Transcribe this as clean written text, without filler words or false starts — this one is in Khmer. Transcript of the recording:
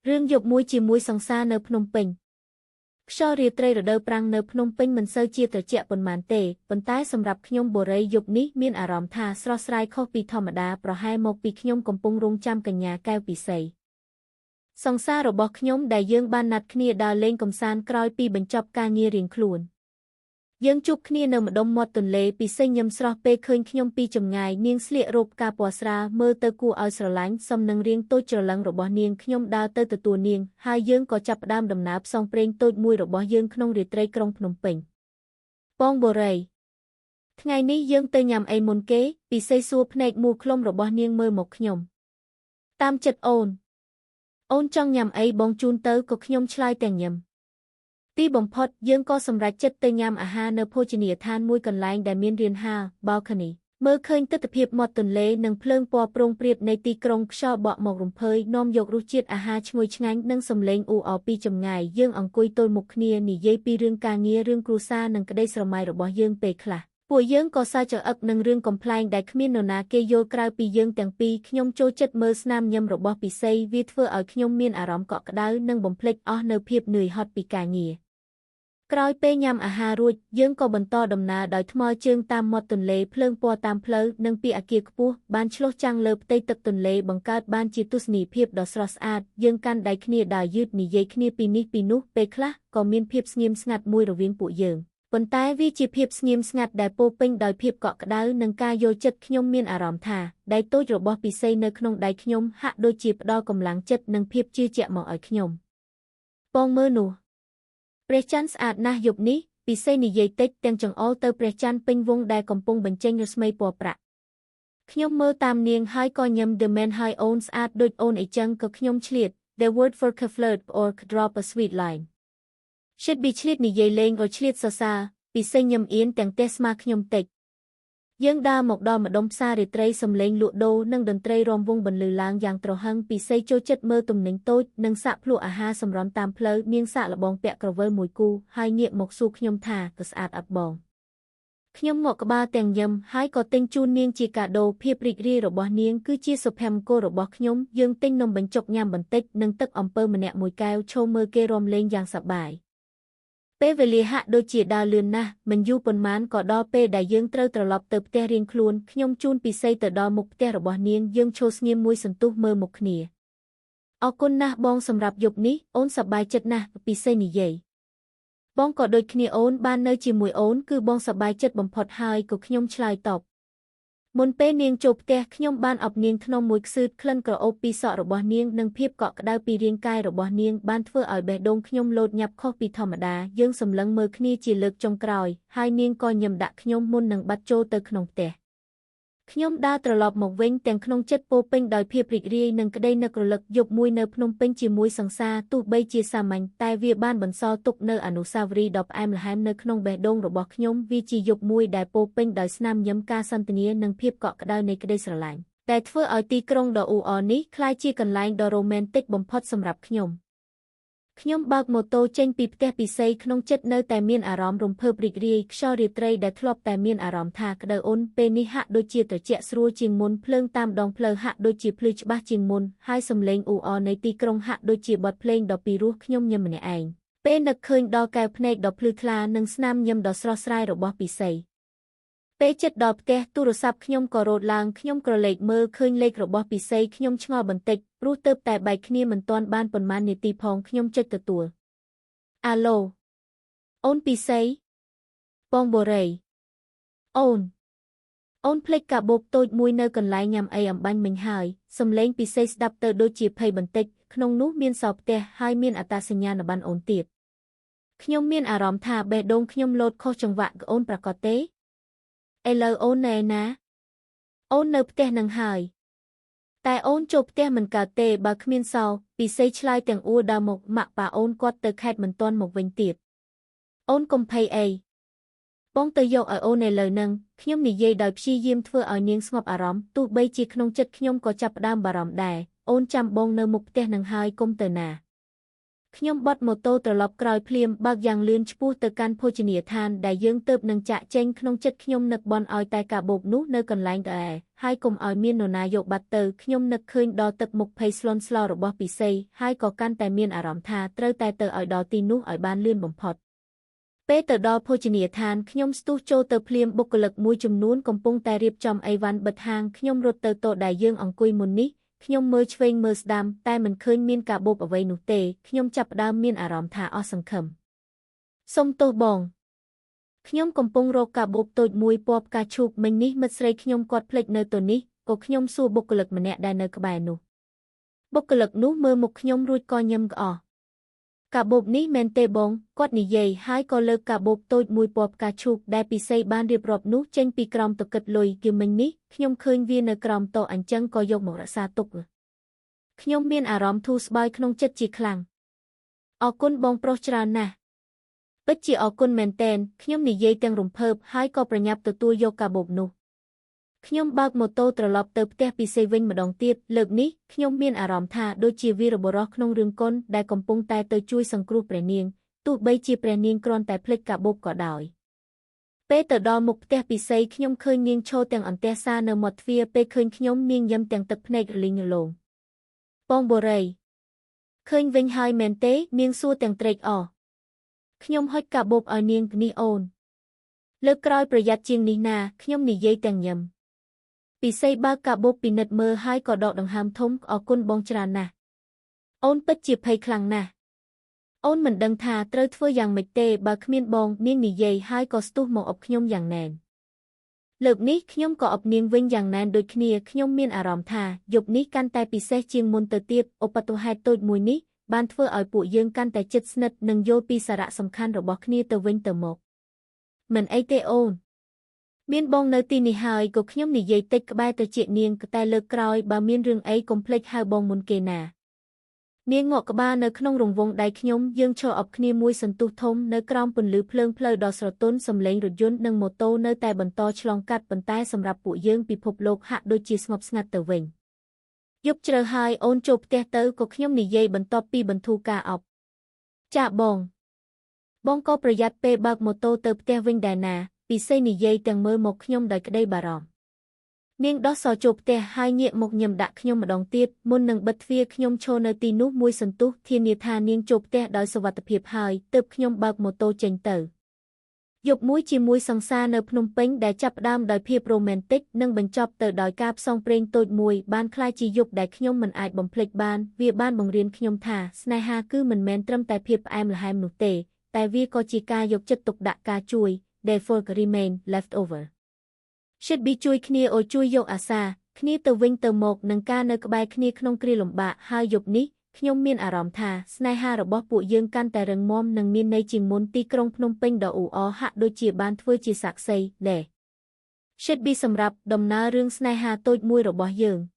រឿងយប់មួយជាមួយសង្សារនៅភ្នំពេញខ្យល់រាត្រីរដូវប្រាំងនៅភ្នំពេញមិនសូវជាត្រជាក់ប៉ុន្មានទេប៉ុន្តែសម្រាប់ខ្ញុំបុរីយប់នេះមានអារម្មណ៍ថាស្រស់ស្រាយខុសពីធម្មតាប្រហែលមកពីខ្ញុំកំពុងរង់ចាំកញ្ញាកែវពិសីសង្សាររបស់ខ្ញុំដែលយើងបានណាត់គ្នាដើរលេងកម្សាន្តក្រោយពីបញ្ចប់ការងាររៀងខ្លួនយើងជួបគ្នានៅម្ដុំមាត់ទន្លេពិសេសញឹមស្រស់ពេលឃើញខ្ញុំពីចម្ងាយនាងស្លៀករ៉ូបផ្កាពណ៌ស្រាលមើលទៅគួរឲ្យស្រឡាញ់សមនឹងរាងតូចច្រឡឹងរបស់នាងខ្ញុំដើរទៅទទួលនាងហើយយើងក៏ចាប់ផ្ដើមដំណើរផ្សងព្រេងតូចមួយរបស់យើងក្នុងរាត្រីក្រុងភ្នំពេញបងបុរីថ្ងៃនេះយើងទៅញ៉ាំអីមុនគេពិសេសសួរភ្នែកមូលខ្លុំរបស់នាងមើលមកខ្ញុំតាមចិត្តអូនអូនចង់ញ៉ាំអីបងជូនទៅក៏ខ្ញុំឆ្លើយទាំងញឹមទីបំផុតយើងក៏សម្រេចចិត្តទៅញ៉ាំអាហារនៅភោជនីយដ្ឋានមួយកន្លែងដែលមានរានហាល balcony មើលឃើញទិដ្ឋភាពមាត់ទន្លេនិងភ្លើងពណ៌ព្រោងព្រាតនៃទីក្រុងខ្យល់បក់មករំភើយនាំយករសជាតិអាហារឈ្ងុយឆ្ងាញ់និងសំឡេងអ៊ូអរពីចម្ងាយយើងអង្គុយទល់មុខគ្នានិយាយពីរឿងការងាររឿងគ្រួសារនិងក្តីស្រមៃរបស់យើងពេលខ្លះពួកយើងក៏សើចចអឹកនឹងរឿងកំប្លែងដែលគ្មាននរណាគេយល់ក្រៅពីយើងទាំងពីរខ្ញុំចូលចិត្តមើលស្នាមញឹមរបស់ពិសីវាធ្វើឲ្យខ្ញុំមានអារម្មណ៍កក់ក្ដៅនិងបំភ្លេចអស់នៅភាពនឿយហត់ពីការងារក្រោយពេលញ៉ាំអាហាររួចយើងក៏បន្តដំណើរដោយថ្មើរជើងតាមមាត់ទន្លេភ្លើងពណ៌តាមផ្លូវនិងពីអគារខ្ពស់បានឆ្លុះចាំងលើផ្ទៃទឹកទន្លេបង្កើតបានជាទស្សនីយភាពដ៏ស្រស់ស្អាតយើងកាន់ដៃគ្នាដើរយឺតនិយាយគ្នាពីនេះពីនោះពេលខ្លះក៏មានភាពស្ងៀមស្ងាត់មួយរវាងពួកយើងប៉ុន្តែវាជាភាពស្ងៀមស្ងាត់ដែលពោពេញដោយភាពកក់ក្ដៅនិងការយល់ចិត្តខ្ញុំមានអារម្មណ៍ថាដៃតូចរបស់ពិសីនៅក្នុងដៃខ្ញុំហាក់ដូចជាផ្ដល់កម្លាំងចិត្តនិងភាពជឿជាក់មកឲ្យខ្ញុំបងមើលនោះព្រះច័ន្ទស្អាតណាស់យប់នេះពិសីនិយាយតិចទាំងចង្អុលទៅព្រះច័ន្ទពេញវងដែលកំពុងបញ្ចេញរស្មីពណ៌ប្រាក់ខ្ញុំមើលតាមនាងហើយក៏ញឹម The man ហើយអូនស្អាតដូចអូនអីចឹងក៏ខ្ញុំឆ្លៀត The word for flirt or drop a sweet line should be ឆ្លៀតនិយាយលេងក៏ឆ្លៀតសរសើរពិសេសញឹមអៀនទាំងទះស្មាខ្ញុំតិចយើងដើរមកដល់ម្ដុំផ្សាររាត្រីសំឡេងលក់ដូរនិងតន្ត្រីរាំវង់បន្លឺឡើងយ៉ាងទ្រហឹងពិសេសចូលចិត្តមើលទំនិញតូចនិងសាក់ភ្លក់អាហារសម្រន់តាមផ្លូវនាងសាក់លបងពាក់ក្រវិលមួយគូហើយងាកមកសួរខ្ញុំថាក៏ស្អាតអត់បងខ្ញុំងក់ក្បាលទាំងញឹមហើយក៏ទិញជូននាងជាកាដូភាពរីករាយរបស់នាងគឺជាសុភមង្គលរបស់ខ្ញុំយើងទិញនំបញ្ចុកញ៉ាំបន្តិចនិងទឹកអំពៅម្នាក់មួយកែវឈរមើលគេរាំលេងយ៉ាងសប្បាយពេលវេលាហាក់ដូចជាដើរលឿនណាស់មិនយូរប៉ុន្មានក៏ដល់ពេលដែលយើងត្រូវត្រឡប់ទៅផ្ទះរៀងខ្លួនខ្ញុំជូនពិសីទៅដល់មុខផ្ទះរបស់នាងយើងឈរស្ងៀមមួយសន្ទុះមើលមុខគ្នាអរគុណណាស់បងសម្រាប់យប់នេះអូនសប្បាយចិត្តណាស់ពិសីនិយាយបងក៏ដូចគ្នាអូនបាននៅជាមួយអូនគឺបងសប្បាយចិត្តបំផុតហើយក៏ខ្ញុំឆ្លើយតបមុនពេលនាងចូលផ្ទះខ្ញុំបានអបនាងធ្នមមួយខ្សឺតក្លិនក្រអូបពីសក់របស់នាងនិងភាពកក់ក្ដៅពីរាងកាយរបស់នាងបានធ្វើឲ្យបេះដូងខ្ញុំលោតញាប់ខុសពីធម្មតាយើងសម្លឹងមើលគ្នាជាលើកចុងក្រោយហើយនាងក៏ញឹមដាក់ខ្ញុំមុននឹងបាត់ចូលទៅក្នុងផ្ទះខ្ញុំដើរត្រឡប់មកវិញទាំងក្នុងចិត្តពោពេញដោយភាពរីករាយនិងក្តីនឹករលឹកយប់មួយនៅភ្នំពេញជាមួយសង្សារទោះបីជាសាមញ្ញតែវាបានបន្សល់ទុកនូវអនុស្សាវរីយ៍ដ៏ផ្អែមល្ហែមនៅក្នុងបេះដូងរបស់ខ្ញុំវាជាយប់មួយដែលពោពេញដោយស្នាមញឹមការសន្ទនានិងភាពកក់ក្ដៅនៃក្តីស្រឡាញ់ដែលធ្វើឲ្យទីក្រុងដ៏អ៊ូអរនេះក្លាយជាកន្លែងដ៏រ៉ូមែនទិកបំផុតសម្រាប់ខ្ញុំខ្ញុំបើកម៉ូតូចេញពីផ្ទះពិសីក្នុងចិត្តនៅតែមានអារម្មណ៍រំភើបរីករាយខ្យល់រាត្រីដែលធ្លាប់តែមានអារម្មណ៍ថាក្តៅអ៊ុនពេលនេះហាក់ដូចជាត្រជាក់ស្រួលជាងមុនភ្លើងតាមដងផ្លូវហាក់ដូចជាភ្លឺច្បាស់ជាងមុនហើយសំឡេងអ៊ូអរនៃទីក្រុងហាក់ដូចជាបទភ្លេងដ៏ពីរោះខ្ញុំញឹមម្នាក់ឯងពេលនឹកឃើញដល់កែវភ្នែកដ៏ភ្លឺថ្លានិងស្នាមញឹមដ៏ស្រស់ស្រាយរបស់ពិសីពេលចិត្តដល់ផ្ទះទូរស័ព្ទខ្ញុំក៏រោទឡើងខ្ញុំក្រឡេកមើលឃើញលេខរបស់ពិសីខ្ញុំឆ្ងល់បន្តិចព្រោះទើបតែបែកគ្នាមិនទាន់បានប៉ុន្មាននាទីផងខ្ញុំចុចទទួលអាឡូអូនពិសីបងបុរីអូនភ្លេចកាបូបតូចមួយនៅកន្លែងញ៉ាំអីអំបាញ់មិញហើយសំឡេងពិសីស្ដាប់ទៅដូចជាភ័យបន្តិចក្នុងនោះមានសោផ្ទះហើយមានអត្តសញ្ញាណប័ណ្ណអូនទៀតខ្ញុំមានអារម្មណ៍ថាបេះដូងខ្ញុំលោតខុសចង្វាក់អូនប្រាកដទេឥឡូវអូនណែណាអូននៅផ្ទះនឹងហើយតែអូនចូលផ្ទះមិនកើតទេបើគ្មានសោពិសីឆ្លើយទាំងអួរដើរមកម៉ាក់ប៉ាអូនគាត់ទៅខេត្តមិនទាន់មកវិញទៀតអូនកុំភ័យអីបងទៅយកឲ្យអូនឥឡូវនឹងខ្ញុំនិយាយដោយព្យាយាមធ្វើឲ្យនាងស្ងប់អារម្មណ៍ទោះបីជាក្នុងចិត្តខ្ញុំក៏ចាប់ផ្ដើមបារម្ភដែរអូនចាំបងនៅមុខផ្ទះនឹងហើយកុំទៅណា ខ្ញុំបត់ម៉ូតូត្រឡប់ក្រោយភ្លាមបើកយ៉ាងលឿនឆ្ពោះទៅកាន់ភោជនីយដ្ឋានដែលយើងទើបនឹងចាកចេញក្នុងចិត្តខ្ញុំនឹកបន់ឲ្យតែកាបូបនោះនៅកន្លែងដដែលហើយកុំឲ្យមាននរណាយកបាត់ទៅខ្ញុំនឹកឃើញដល់ទឹកមុខភ័យស្លន់ស្លោរបស់ពិសីហើយក៏កាន់តែមានអារម្មណ៍ថាត្រូវតែទៅឲ្យដល់ទីនោះឲ្យបានលឿនបំផុតពេលទៅដល់ភោជនីយដ្ឋានខ្ញុំស្ទុះចូលទៅភ្លាមបុគ្គលិកមួយចំនួនកំពុងតែរៀបចំអីវ៉ាន់បិទហាងខ្ញុំរត់ទៅតូដែលយើងអង្គុយមុននេះខ្ញុំមើលឆ្វេងមើលស្ដាំតែមិនឃើញមានកាបូបអ្វីនោះទេខ្ញុំចាប់ផ្ដើមមានអារម្មណ៍ថាអស់សង្ឃឹមសុំទោសបងខ្ញុំកំពុងរកកាបូបតូចមួយពណ៌ផ្កាឈូកមិញនេះមិត្តស្រីខ្ញុំគាត់ភ្លេចនៅទៅនេះក៏ខ្ញុំសួរបុគ្គលិកម្នាក់ដែលនៅក្បែរនោះបុគ្គលិកនោះមើលមុខខ្ញុំរួចក៏ញឹមក្អកកាបូបនេះមែនទេបងគាត់និយាយហើយក៏លើកកាបូបតូចមួយពណ៌ផ្កាឈូកដែលពិសីបានរៀបរាប់នោះចេញពីក្រោមតុកិតលុយគឺមិញនេះខ្ញុំឃើញវានៅក្រោមតុអញ្ចឹងក៏យកមករក្សាទុកខ្ញុំមានអារម្មណ៍ធូរស្បើយក្នុងចិត្តជាខ្លាំងអរគុណបងប្រុសច្រើនណាស់ពិតជាអរគុណមែនទែនខ្ញុំនិយាយទាំងរំភើបហើយក៏ប្រញាប់ទទួលយកកាបូបនោះខ្ញុំបើកម៉ូតូត្រឡប់ទៅផ្ទះពិសីវិញម្ដងទៀតលើកនេះខ្ញុំមានអារម្មណ៍ថាដូចជាវីរបុរសក្នុងរឿងកុនដែលកំពុងតែទៅជួយសង្គ្រោះព្រះនាងទោះបីជាព្រះនាងគ្រាន់តែភ្លេចកាបូបក៏ដោយពេលទៅដល់មុខផ្ទះពិសីខ្ញុំឃើញនាងឈរទាំងអន្ទះសារនៅមាត់ទ្វារពេលឃើញខ្ញុំនាងយំទាំងទឹកភ្នែករលីងរលោងបងបូរីឃើញវិញហើយមែនទេនាងសួរទាំងត្រេកអរខ្ញុំហុចកាបូបឲ្យនាងនេះអូនលើកក្រោយប្រយ័ត្នជាងនេះណាខ្ញុំនិយាយទាំងញឹមពិសីបើកកាបូបពិនិត្យមើលហើយក៏ដកដង្ហើមធំអរគុណបងច្រើនណាស់អូនពិតជាភ័យខ្លាំងណាស់អូនមិនដឹងថាត្រូវធ្វើយ៉ាងម៉េចទេបើគ្មានបងនាងនិយាយហើយក៏ស្ទុះមកអបខ្ញុំយ៉ាងណែនលើកនេះខ្ញុំក៏អបនាងវិញយ៉ាងណែនដូចគ្នាខ្ញុំមានអារម្មណ៍ថាយប់នេះកាន់តែពិសេសជាងមុនទៅទៀតឧបទ្ទវហេតុតូចមួយនេះបានធ្វើឲ្យពួកយើងកាន់តែជិតស្និទ្ធនិងយល់ពីសារៈសំខាន់របស់គ្នាទៅវិញទៅមកមិនអីទេអូនមានបងនៅទីនេះហើយក៏ខ្ញុំនិយាយតិចក្បែរទៅជានាងតែលើកក្រោយបើមានរឿងអីកុំភ្លេចហៅបងមុនគេណានាងងក់ក្បាលនៅក្នុងរង្វង់ដៃខ្ញុំយើងឈរអបគ្នាមួយសន្ទុះធំនៅក្រោមពន្លឺភ្លើងផ្លូវដ៏ស្រទន់សំឡេងរថយន្តនិងម៉ូតូនៅតែបន្តឆ្លងកាត់ប៉ុន្តែសម្រាប់ពួកយើងពិភពលោកហាក់ដូចជាស្ងប់ស្ងាត់ទៅវិញយប់ជ្រៅហើយអូនចូលផ្ទះទៅក៏ខ្ញុំនិយាយបន្ទាប់ពីបន្ធូរការអបចាបងបងក៏ប្រយ័ត្នពេលបើកម៉ូតូទៅផ្ទះវិញដែរណាពិសីនិយាយទាំងមើលមកខ្ញុំដោយក្តីបារម្ភនាងដោះសោចូលផ្ទះហើយងាកមកញឹមដាក់ខ្ញុំម្ដងទៀតមុននឹងបិទទ្វារខ្ញុំឈរនៅទីនោះមួយសន្ទុះធានាថានាងចូលផ្ទះដោយសុវត្ថិភាពហើយទើបខ្ញុំបើកម៉ូតូចេញទៅយប់មួយជាមួយសង្សារនៅភ្នំពេញដែលចាប់ផ្ដើមដោយភាពរ៉ូមែនទិកនិងបញ្ចប់ទៅដោយការផ្សងព្រេងតូចមួយបានក្លាយជាយប់ដែលខ្ញុំមិនអាចបំភ្លេចបានវាបានបង្រៀនខ្ញុំថាស្នេហាគឺមិនមែនត្រឹមតែភាពផ្អែមល្ហែមនោះទេតែវាក៏ជាការយកចិត្តទុកដាក់ការជួយ Therefore remain left over should be ជួយគ្នាឲ្យជួយយកអាសាគ្នាទៅវិញទៅមកនឹងការនៅក្បែរគ្នាក្នុងគ្រាលំបាកហើយយប់នេះខ្ញុំមានអារម្មណ៍ថាស្នេហារបស់ពួកយើងកាន់តែរឹងមាំនិងមានន័យជាងមុនទីក្រុងភ្នំពេញដ៏អ៊ូអរហាក់ដូចជាបានធ្វើជាសាក្សីដែល should be សម្រាប់ដំណើររឿងស្នេហាតូចមួយរបស់យើង។